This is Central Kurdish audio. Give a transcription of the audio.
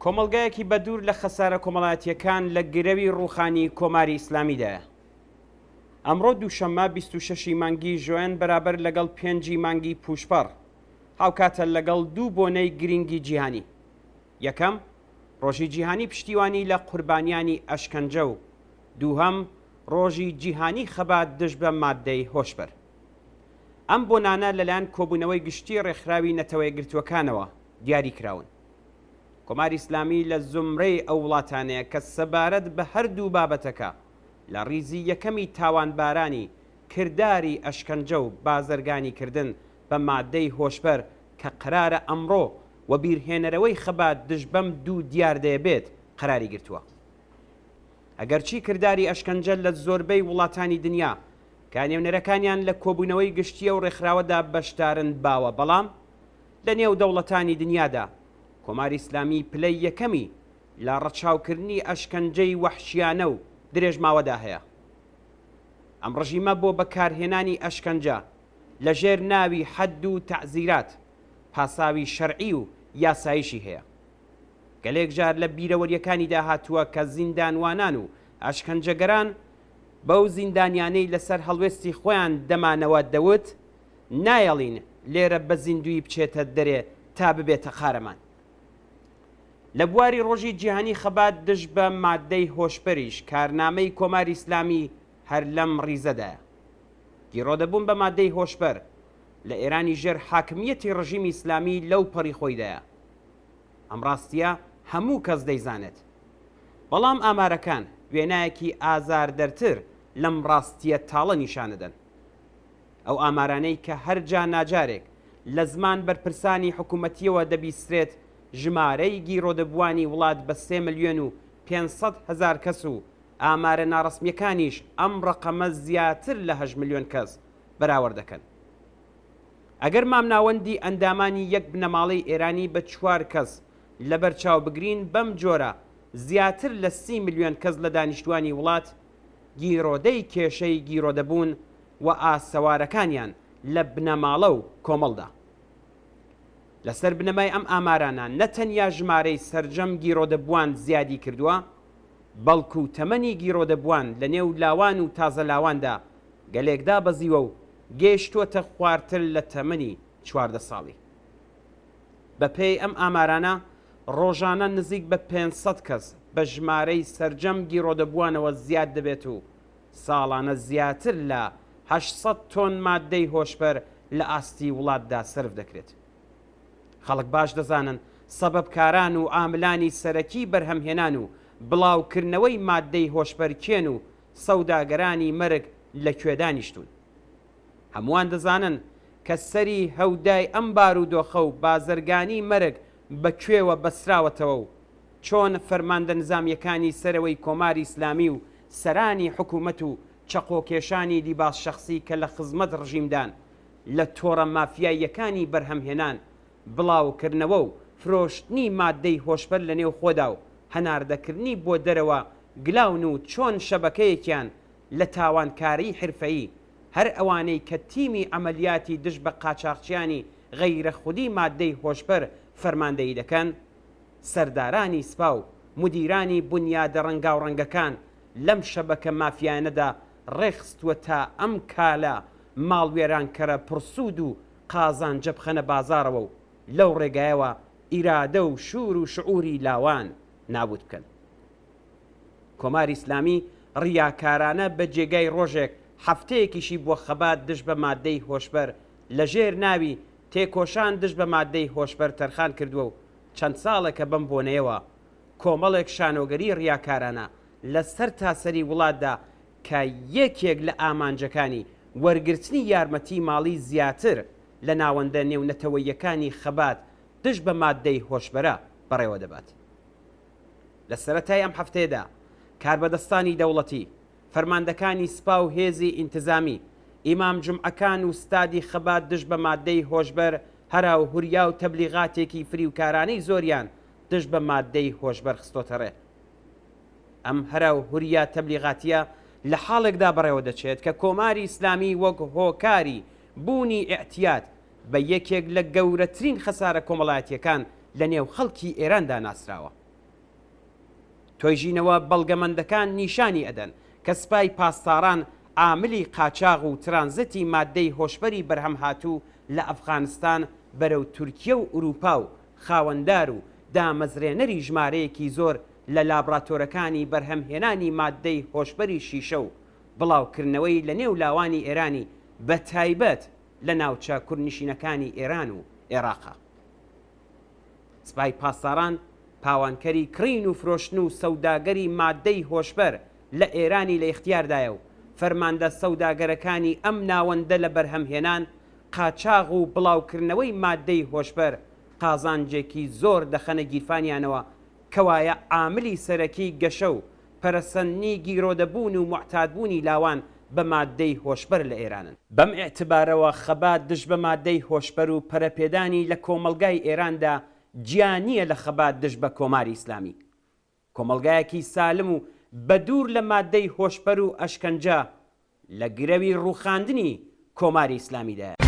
کۆمەڵگایەکی بەدوور لە خەسارە کۆمەڵایەتییەکان لە گرەوی ڕووخانی کۆماری ئیسلامیدایە. ئەمڕۆ دووشەممە 26 ی مانگی ژوئەن بەرابەر لەگەڵ پێنجی مانگی پووشپەڕ، هاوکاتە لەگەڵ دوو بۆنەی گرینگی جیهانی. یەکەم، ڕۆژی جیهانی پشتیوانی لە قوربانیانی ئەشکەنجە و دووهەم، ڕۆژی جیهانی خەبات دژ بە ماددەی هۆشبەر. ئەم بۆنانە لەلایەن کۆبوونەوەی گشتی ڕێکخراوی نەتەوەیەکگرتووەکانەوە دیاری کراون. کۆماری ئیسلامی لە زومرەی ئەو وڵاتانەیە کە سەبارەت بە هەردوو بابەتەکە لە ڕیزی یەکەمی تاوانبارانی کرداری ئەشکەنجە و بازرگانیکردن بە مادەی هۆشبەر کە قەرارە ئەمڕۆ وەبیرهێنەرەوەی خەبات دژ بەم دوو دیاردەیە بێت قەراری گرتووە. ئەگەرچی کرداری ئەشکەنجە لە زۆربەی وڵاتانی دنیا کە نوێنەرەکانیان لە کۆبوونەوەی گشتی ئەو ڕێکخراوەدا بەشدارن باوە بەڵام لە نێو دەوڵەتانی دنیادا کۆماری ئیسلامی پلەی یەکەمی لە ڕەچاوکردنی ئەشکەنجەی وەحشیانە و درێژماوەدا هەیە. ئەم ڕژیمە بۆ بەکارهێنانی ئەشکەنجە لە ژێر ناوی حەد و تەعزیرات پاساوی شەرعی و یاساییشی هەیە. گەلێک جار لە بیرەوەرییەکانیدا هاتووە کە زیندانوانان و ئەشکەنجەگەران بەو زیندانیانەی لەسەر هەڵوێستی خۆیان دەمانەوە دەوت، نایەڵین لێرە بە زیندوویی بچێتە دەرێ تا ببێتە قارەمان. لە بواری ڕۆژی جیهانی خەبات دژ بە ماددەی هۆشبەریش کارنامەی کۆماری ئیسلامی هەر لەم ڕیزەدایە. گیرۆدەبوون بە ماددەی هۆشبەر لە ئێرانی ژێر حاکمییەتی ڕژیمی ئیسلامی لەو پەڕی خۆیدایە. ئەم ڕاستییە هەموو کەس دەیزانێت. بەڵام ئامارەکان وێنایەکی ئازاردەرتر لەم ڕاستییە تاڵە نیشانەدەن. ئەو ئامارانەی کە هەر جا ناجارێک لە زمان بەرپرسانی حکوومەتییەوە دەبیسترێت ژمارەی گیرۆدەبووانی وڵات بە سێ ملیۆن و 500 هەزار کەس و ئامارە ناڕەسمییەکانیش ئەم ڕەقەمە زیاتر لە هەشت ملیۆن کەس بەراوەرد دەکەن. ئەگەر مامناوەندی ئەندامانی یەک بنەماڵەی ئێرانی بە چوار کەس لەبەر چاو بگرین بەم جۆرە زیاتر لە 30 ملیۆن کەس لە دانیشتوانی وڵات گیرۆدەی کێشەی گیرۆدەبوون و ئاسەوارەکانیان لە بنەماڵە و کۆمەڵدا. لەسەر بنەمای ئەم ئامارانە نە تەنیا ژمارەی سەرجەم گیرۆدەبووان زیادی کردووە، بەڵکو تەمەنی گیرۆدەبووان لە نێو لاوان و تازەلاواندا گەلێک دابەزیوە و گەیشتووەتە خوارتر لە تەمەنی 14 ساڵی. بەپێی ئەم ئامارانە ڕۆژانە نزیک بە 500 کەس بە ژمارەی سەرجەم گیرۆدەبووانەوە زیاد دەبێت و ساڵانە زیاتر لە 800 تۆن ماددەی هۆشبەر لە ئاستی وڵاتدا سەرف دەکرێت. خەڵک باش دەزانن سەبەبکاران و عاملانی سەرەکی بەرهەمهێنان و بڵاوکردنەوەی ماددەی هۆشبەر کێن و سەوداگەرانی مەرگ لە کوێ دانیشتوون. هەمووان دەزانن کە سەری هەودای ئەم بارودۆخە و بازرگانی مەرگ بە کوێوە بەستراوەتەوە و چۆن فەرماندە نزامییەکانی سەرەوەی کۆماری ئیسلامی و سەرانی حکوومەت و چەقۆکێشانی لیباس شەخسی کە لە خزمەت ڕژیمدان لە تۆڕە مافیاییەکانی بەرهەمهێنان، بڵاوکردنەوە و فرۆشتنی ماددەی هۆشبەر لە نێوخۆدا و هەناردەکردنی بۆ دەرەوە گلاون و چۆن شەبەکەیەکیان لە تاوانکاریی حرفەیی هەر ئەوانەی کە تیمی عەمەلیاتی دژ بە قاچاخچیانی غەیرە خودی ماددەی هۆشبەر فەرماندەیی دەکەن، سەردارانی سپا و مودیرانی بونیادە ڕەنگاوڕەنگەکان لەم شەبەکە مافیایانەدا ڕێکخستووە تا ئەم کالا ماڵوێرانکەرە پڕسوود و قازانجە بخەنە بازاڕەوە و لەو ڕێگایەوە ئیرادە و شور و شعوری لاوان نابوود بکەن. کۆماری ئیسلامی ڕیاکارانە بە جێگای ڕۆژێک هەفتەیەکیشی بۆ خەبات دژ بە ماددەی هۆشبەر لە ژێر ناوی تێکۆشان دژ بە ماددەی هۆشبەر تەرخان کردووە و چەند ساڵێکە بەم بۆنەیەوە کۆمەڵێک شانۆگەری ڕیاکارانە لە سەرتاسەری وڵاتدا کە یەکێک لە ئامانجەکانی وەرگرتنی یارمەتی ماڵی زیاتر لە ناوەندە نێونەتەوەییەکانی خەبات دژ بە ماددەی هۆشبەرە بەڕێوە دەبات. لە سەرەتای ئەم هەفتەیەدا کاربەدەستانی دەوڵەتی، فەرماندەکانی سپا و هێزی ئینتزامی، ئیمام جومعەکان و ستادی خەبات دژ بە ماددەی هۆشبەر هەرا و هوریا و تەبلیغاتێکی فریوکارانەی زۆریان دژ بە ماددەی هۆشبەر خستۆتە ڕێ. ئەم هەرا و هوریا تەبلیغاتییە لە حاڵێکدا بەڕێوە دەچێت کە کۆماری ئیسلامی وەک هۆکاری بوونی ئیعتیاد بە یەکێک لە گەورەترین خەسارە کۆمەڵایەتییەکان لە نێو خەڵکی ئێراندا ناسراوە. توێژینەوە بەڵگەمەندەکان نیشانی ئەدەن کە سپای پاسداران عاملی قاچاغ و ترانزێتی ماددەی هۆشبەری بەرهەمهاتوو لە ئەفغانستان بەرەو تورکیە و ئورووپا و خاوەندار و دامەزرێنەری ژمارەیەکی زۆر لە لابراتۆرەکانی بەرهەمهێنانی ماددەی هۆشبەری شیشە و بڵاوکردنەوەی لە نێو لاوانی ئێرانی بە تایبەت لە ناوچە کوردنشینەکانی ئێران و ئێراقە. سپای پاسداران پاوانکەری کڕین و فرۆشتن و سەوداگەری ماددەی هۆشبەر لە ئێرانی لە ئیختیاردایە و فەرماندە سەوداگەرەکانی ئەم ناوەندە لە بەرهەمهێنان، قاچاغ و بڵاوکردنەوەی ماددەی هۆشبەر قازانجێکی زۆر دەخەنە گیرفانیانەوە کەوایە عاملی سەرەکی گەشە و پەرەسەندنی گیرۆدەبوون و موعتادبوونی لاوان بە ماددەی هۆشبەر لە ئێرانن. بەم ئیعتبارەوە خەبات دژ بە ماددەی هۆشبەر و پەرەپێدانی لە کۆمەڵگای ئێراندا جیا نییە لە خەبات دژ بە کۆماری ئیسلامی. کۆمەڵگایەکی سالم و بەدوور لە ماددەی هۆشبەر و ئەشکەنجە لە گرەوی ڕووخاندنی کۆماری ئیسلامیدایە.